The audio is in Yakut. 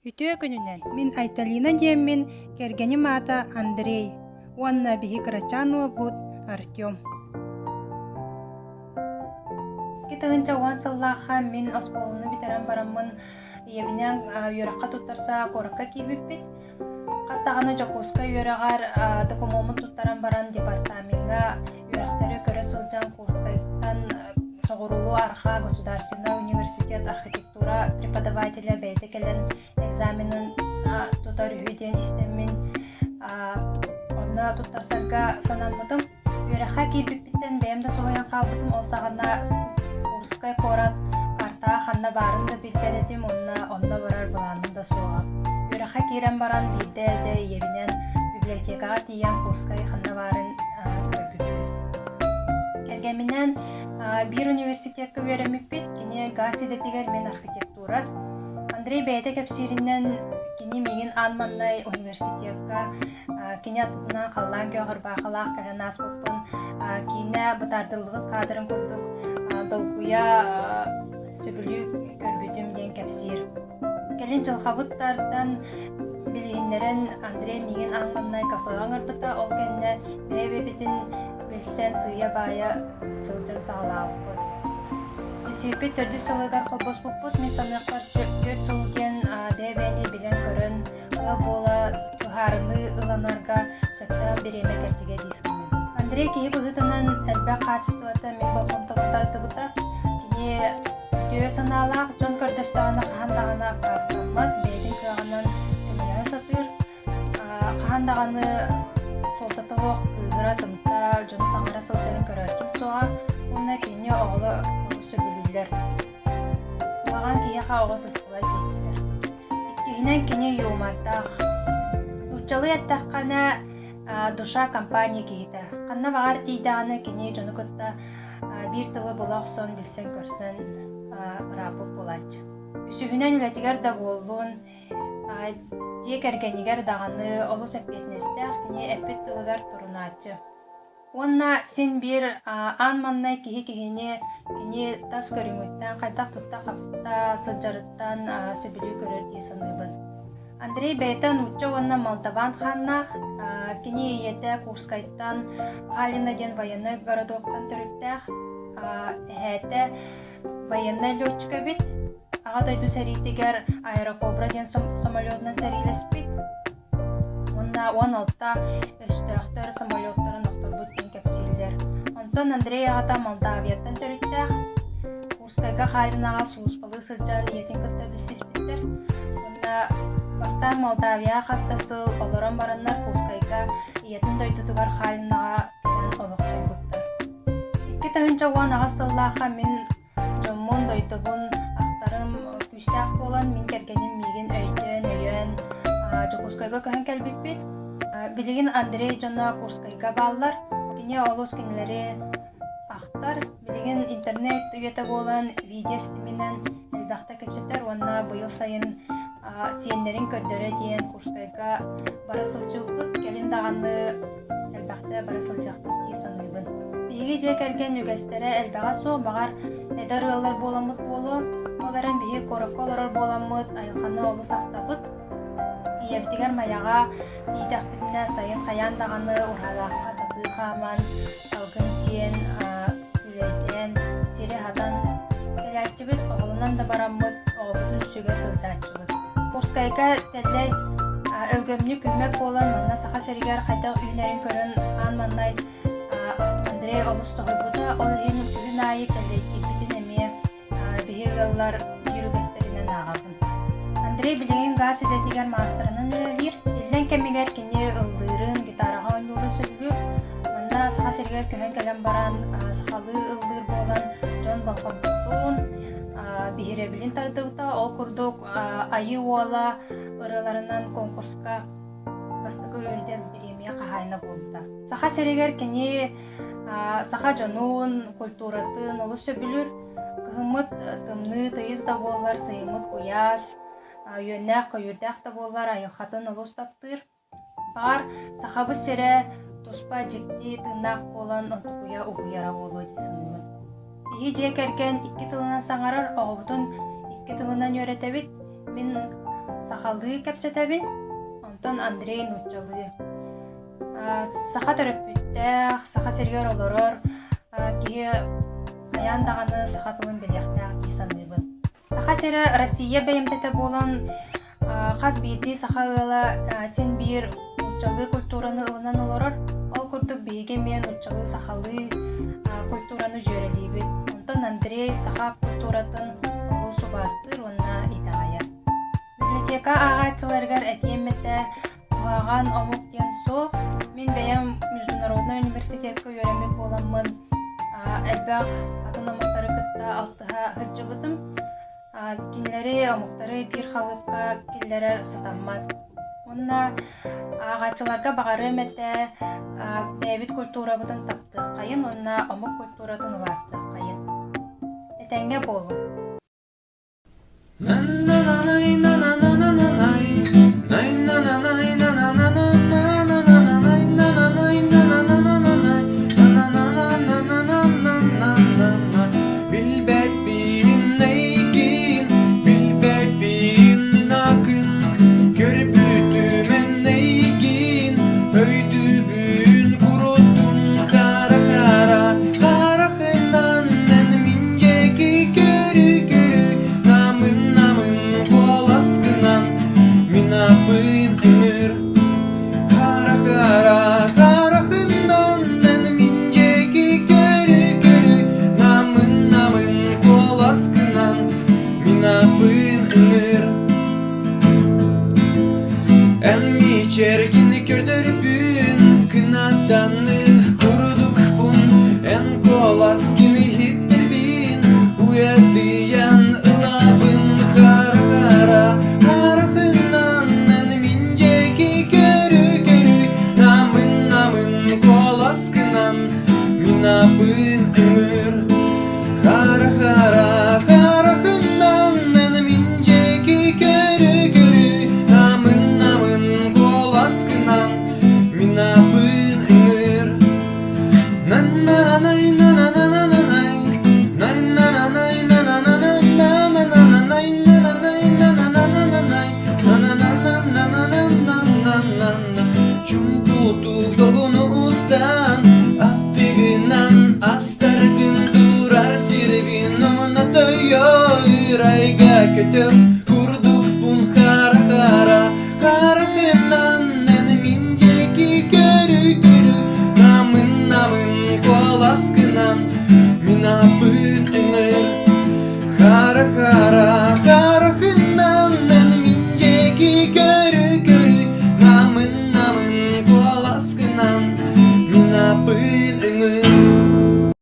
Үтүө күнүнэн! Мин Айталина диэммин, кэргэним аата Андрей уонна биһи кырачаан уолбут Артем. 2010 сыллаахха мин оскуоланы бүтэрэн бараммын ийэбинээн үөрэххэ туттарса куоракка киирбиппит. Хас даҕаны Дьокуускай үөрэҕэр докумуоммун туттаран баран департамеҥҥа үөрэхтэри көрө сылдьан Курскайтан Соҕуруулуу-Арҕаа государственнай университет архитектура преподавателэ бэйэтэ кэлэн экзаменын тутар үһү диэн истэммин онно туттарсарга санаммытым. Үөрэххэ киирбиппиттэн бэйэм да соһуйан хаалбытым. Ол саҕана Курскай куорат картаҕа ханна баарын да билбэт этим уонна онно барар былааным да суоҕа. Үөрэххэ киирэн баран биирдэ дьэ ийэбинэн библиотекаҕа тиийэн Курскай ханна баарын көрбүппүт. Кэргэмминээн биир университекка үөрэммиппит. Кини гаас идэтигэр, мин архитектура. Андрей бэйэтэ кэпсииринэн кини миигин аан маҥнай университекка кини аттынан халлаан күөх ырбаахылаах кэлэн ааспыппын киинэ бытаардыллыбыт каадырын курдук долгуйа сөбүлүү көрбүтүм диэн кэпсиир. Кэлин дьылҕабыт тардан билиһиннэрэн Андрей миигин аан маҥнай кафеҕа ыҥырбыта, ол кэннэ бэйэ-бэйэбитин билсэн сыыйа-баайа сылдьан саҕалаабыппыт. Билсибиппит төрдүс сылыгар холбоспуппут, мин саныахпар 4 сыл диэн бэйэ-бэйэни билэн-көрөн ыал буола быһаарыныы ылынарга сөптөөх бириэмэ кэрчигэ дии саныыбын. Андрей киһи быһыытынан элбэх хаачыстыбата мин болҕомтобун тардыбыта. Кини үтүө санаалаах дьон көрдөстөҕүнэ хаһан даҕаны аккаастаммат, бэйэтин кыаҕынан көмөлөһө сатыыр. Хаһан даҕаны суолтата суох кыыһыра-тымта, дьону саҥара сылдьарын көрөөччүм суоҕа уонна кинини оҕолор олус сөбүлүүллэр. Куһаҕан киһиэхэ оҕо сыстыбат диэччилэр. Иккиһинэн кини юмордаах. Нууччалыы эттэххинэ, душа компания киһитэ. Ханна баҕар тиийдэҕинэ кини дьону кытта биир тылы була охсон, билсэн-көрсөн ырааппыт буолааччы. Үсүһүнэн үлэтигэр да буоллун, дьиэ кэргэнигэр даҕаны олус эппиэтинэстээх, кини эппит тылыгар турунааччы. Уонна син биир аан маҥнай киһи киһини кини тас көрүҥүттэн, хайдах тутта-хапта сылдьарыттан сөбүлүү көрөр дии саныыбын. Андрей бэйэтэ нуучча уонна молдаван хааннаах, кини ийэтэ Курскайтан Халина диэн военнай городоктан төрүттээх, эһээтэ военнай летчик эбит. Аҕа дойду сэриитигэр Аэрокобра диэн самолетунан сэриилэспит. Уонна 16 өстөөхтөр самолеттарын охторбут диэн кэпсииллэр. Онтон Андрей аҕата Молдавияттан төрүттээх. Курскайга Хайлинаҕа сулууспалыы сылдьан ийэтин кытта билсиспиттэр. Уонна бастаан Молдавияҕа хас да сыл олорон бараннар Курскайга ийэтин дойдутугар Хайлинаҕа кэлэн олохсуйбуттар. 2018 сыллаахха мин Дьоммун, дойдубун ахтарым күүстээх буолан, мин кэргэним миигин өйдөөн, өйөөн Дьокуускайга көһөн кэлбиппит. Билигин Андрей дьоно Курскайга бааллар. Кини олус кинилэри ахтар. Билигин интернет үйэтэ буолан видео ситиминэн элбэхтэ кэпсэтэр уонна быйыл сайын сиэннэрин көрдөрө диэн Курскайга бара сылдьыбыппыт. Кэлин даҕаны элбэхтэ бара сылдьыахпыт дии саныыбын. Биһиги дьиэ кэргэн үгэстэрэ элбэҕэ суох, баҕар, эдэр ыаллар буоламмыт буолуо. Ол эрэн биһиги куоракка олорор буоламмыт, айылҕаны олус ахтабыт. Ийэбитигэр Майаҕа тиийдэхпитинэ сайын хайаан даҕаны ураһалаахха сатыы хааман, салгын сиэн, үлэйдээн, сири аһатан кэлээччибит, оҕолонон да бараммыт, оҕобутун сүгэ сылдьааччыбыт. Курскайга тэллэй өлгөмнүк үүммэт буолан, манна Саха сиригэр хайдах үүнэрин көрөн аан маҥнай Андрей олус соһуйбута, ол иһин күһүн аайы тэллэйдиирбитин эмиэ биһи ыаллар биир үгэстэринэн ааҕабын. Андрей билигин гаас идэтигэр маастарынан үлэлиир. Иллэҥ кэмигэр кини ыллыырын, гитараҕа оонньуурун сөбүлүүр. Манна Саха сиригэр көһөн кэлэн баран сахалыы ыллыыр буолан дьон болҕомтотун, биһирэбилин тардыбыта. Ол курдук Айыы Уола ырыаларынан конкурска бастакы үрдэл бириэмийэ хаһаайына буолбута. Саха сиригэр кини саха дьонун, культуратын олус сөбүлүүр. Кыһыммыт тымныы, тыйыс да буоллар, сайыммыт куйаас, үөннээх-көйүүрдээх да буоллар, айылҕатын олус таптыыр. Баҕар, Сахабыт сирэ туспа дьикти тыыннаах буолан онтукуйа угуйара буолуо дии саныыбын. Биһи дьиэ кэргэн икки тылынан саҥарар, оҕобутун икки тылынан үөрэтэбит. Мин сахалыы кэпсэтэбин, онтон Андрей нууччалыы. Саха төрөппүттээх, Саха сиригэр олорор киһи хайаан даҕаны саха тылын билиэхтээх дии саныыбын. Саха сирэ Россия бэйэмтэтэ буолан хас биирдии саха ыала син биир нууччалыы культураны ылынан олорор. Ол курдук биһиги эмиэ нууччалыы сахалыы культураны дьүөрэлиибит. Онтон Андрей саха культуратын олус убаастыыр уонна итэҕэйэр. Библиотека ааҕааччыларыгар этиэм этэ, куһаҕан омук диэн суох. Мин бэйэм международнай университекка үөрэммит буоламмын элбэх атын омуктары кытта алтыһа сылдьыбытым. Кинилэри омуктары биир халыыпка киллэрэр сатаммат. Уонна ааҕааччыларга баҕарыам этэ бэйэбит культурабытын таптыаххайын уонна омук культуратын убаастыаххайын. Этэҥҥэ буолуҥ.